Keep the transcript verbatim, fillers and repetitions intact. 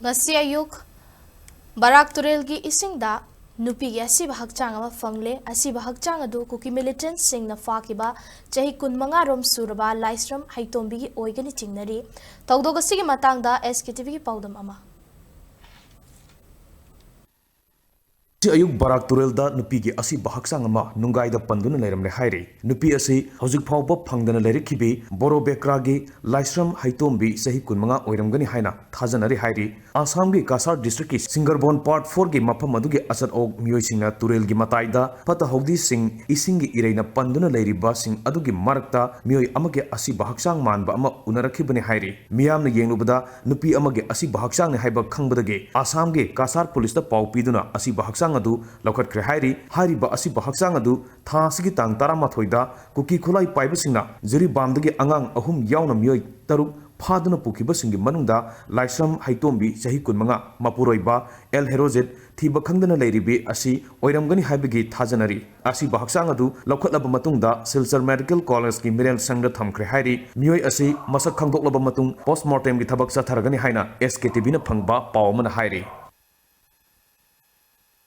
ꯉꯁꯤ ꯑꯌꯨꯛ ꯕꯔꯥꯛ ꯇꯨꯔꯦꯜꯒꯤ ꯏꯁꯤꯡꯗ ꯅꯨꯄꯤꯒꯤ ꯑꯁꯤꯕ ꯍꯛꯆꯥꯡ ꯑꯃ ꯐꯪꯂꯦ꯫ ꯑꯁꯤꯕ ꯍꯛꯆꯥꯡ ꯑꯗꯨ ꯀꯨꯀꯤ ꯃꯤꯂꯤꯇꯦꯟꯠꯁꯤꯡꯅ ꯐꯥꯈꯤꯕ ꯆꯍꯤ ꯀꯨꯟꯃꯉꯥ ꯔꯣꯝ ꯁꯨꯔꯕ ꯂꯥꯏꯁ꯭ꯔꯝ ꯍꯩꯇꯣꯝꯕꯤꯒꯤ ꯑꯣꯏꯒꯅꯤ ꯆꯤꯡꯅꯔꯤ꯫ ꯊꯧꯗꯣꯛ ꯑꯁꯤꯒꯤ ꯃꯇꯥꯡꯗ ꯑꯦꯁ ꯀꯦ ꯇꯤ ꯚꯤꯒꯤ ꯄꯥꯎꯗꯝ ꯑꯃ꯫ ꯉꯁꯤ ꯑꯌꯨꯛ ꯕꯔꯥꯛ ꯇꯨꯔꯦꯜꯗ ꯅꯨꯄꯤꯒꯤ ꯑꯁꯤꯕ ꯍꯛꯆꯥꯡ ꯑꯃ ꯅꯨꯡꯒꯥꯏꯗ ꯄꯟꯗꯨꯅ ꯂꯩꯔꯝꯂꯦ ꯍꯥꯏꯔꯤ꯫ ꯅꯨꯄꯤ ꯑꯁꯤ ꯍꯧꯖꯤꯛ ꯐꯥꯎꯕ ꯐꯪꯗꯅ ꯂꯩꯔꯛꯈꯤꯕꯤ ꯕꯣꯔꯣ ꯕꯦꯀ꯭ꯔꯥꯒꯤ ꯂꯥꯏꯁ꯭ꯔꯝ ꯍꯩꯇꯣꯝꯕꯤ ꯆꯍꯤ ꯀꯨꯟꯃꯉꯥ ꯑꯣꯏꯔꯝꯒꯅꯤ ꯍꯥꯏꯅ ꯊꯥꯖꯅꯔꯤ ꯍꯥꯏꯔꯤ꯫ ꯑꯁꯥꯝꯒꯤ ꯀꯁꯥꯔ ꯗꯤꯁꯇ꯭ꯔꯤꯛꯀꯤ ꯁꯤꯡꯒꯔꯕꯣꯟ ꯄꯥꯔꯠ ꯐꯣꯔꯒꯤ ꯃꯐꯝ ꯑꯗꯨꯒꯤ ꯑꯆꯠ ꯑꯣꯛ ꯃꯤꯑꯣꯏꯁꯤꯡꯅ ꯇꯨꯔꯦꯜꯒꯤ ꯃꯇꯥꯏꯗ ꯐꯠꯇ ꯍꯥꯎꯗꯤꯁꯤꯡ ꯏꯁꯤꯡꯒꯤ ꯏꯔꯩꯅ ꯄꯟꯗꯨꯅ ꯂꯩꯔꯤꯕꯁꯤꯡ ꯑꯗꯨꯒꯤ ꯃꯔꯛꯇ ꯃꯤꯑꯣꯏ ꯑꯃꯒꯤ ꯑꯁꯤꯕ ꯍꯛꯆꯥꯡ ꯃꯥꯟꯕ ꯑꯃ ꯎꯅꯔꯛꯈꯤꯕꯅꯤ ꯍꯥꯏꯔꯤ꯫ ꯃꯤꯌꯥꯝꯅ ꯌꯦꯡꯂꯨꯕꯗ ꯅꯨꯄꯤ ꯑꯃꯒꯤ ꯑꯁꯤꯕ ꯍꯛꯆꯥꯡꯅꯤ ꯍꯥꯏꯕ ꯈꯪꯕꯗꯒꯤ ꯑꯁꯥꯝꯒꯤ ꯀꯁꯥꯔ ꯄꯨꯂꯤꯁꯇ ꯄꯥꯎ ꯄꯤꯗꯨꯅ ꯑꯁꯤꯕ ꯍꯛꯆꯥꯡ ꯑꯗꯨ ꯂꯧꯈꯠꯈ꯭ꯔꯦ ꯍꯥꯏꯔꯤ꯫ ꯍꯥꯏꯔꯤꯕ ꯑꯁꯤꯕ ꯍꯛꯆꯥꯡ ꯑꯗꯨ ꯊꯥ ꯑꯁꯤꯒꯤ ꯇꯥꯡ ꯇꯔꯥꯃꯥꯊꯣꯏꯗ ꯀꯨꯀꯤ ꯈꯨꯠꯂꯥꯏ ꯄꯥꯏꯕꯁꯤꯡꯅ ꯖꯤꯔꯤꯕꯥꯝꯗꯒꯤ ꯑꯉꯥꯡ ꯑꯍꯨꯝ ꯌꯥꯎꯅ ꯃꯤꯑꯣꯏ ꯇꯔꯨꯛ ꯐꯥꯗꯨꯅ ꯄꯨꯈꯤꯕꯁꯤꯡꯒꯤ ꯃꯅꯨꯡꯗ ꯂꯥꯏꯁ꯭ꯔꯝ ꯍꯩꯇꯣꯝꯕꯤ ꯆꯍꯤ ꯀꯨꯟꯃꯉꯥ ꯃꯄꯨꯔꯣꯏꯕ ꯑꯦꯜ ꯍꯦꯔꯣꯖꯤꯠ ꯊꯤꯕ ꯈꯪꯗꯅ ꯂꯩꯔꯤꯕꯤ ꯑꯁꯤ ꯑꯣꯏꯔꯝꯒꯅꯤ ꯍꯥꯏꯕꯒꯤ ꯊꯥꯖꯅꯔꯤ꯫ ꯑꯁꯤꯕ ꯍꯛꯆꯥꯡ ꯑꯗꯨ ꯂꯧꯈꯠꯂꯕ ꯃꯇꯨꯡꯗ ꯁꯤꯜꯆꯔ ꯃꯦꯗꯤꯀꯦꯜ ꯀꯣꯂꯦꯖꯀꯤ ꯃꯤꯔꯦꯜ ꯁꯪꯗ ꯊꯝꯈ꯭ꯔꯦ ꯍꯥꯏꯔꯤ꯫ ꯃꯤꯑꯣꯏ ꯑꯁꯤ ꯃꯁꯛ ꯈꯪꯗꯣꯛꯂꯕ ꯃꯇꯨꯡ ꯄꯣꯁꯃꯣꯔꯇꯦꯝꯒꯤ ꯊꯕꯛ ꯆꯠꯊꯔꯒꯅꯤ ꯍꯥꯏꯅ ꯑꯦꯁ ꯀꯦ ꯇꯤ ꯚꯤꯅ ꯐꯪꯕ ꯄꯥꯎ ꯑꯃꯅ ꯍꯥꯏꯔꯤ꯫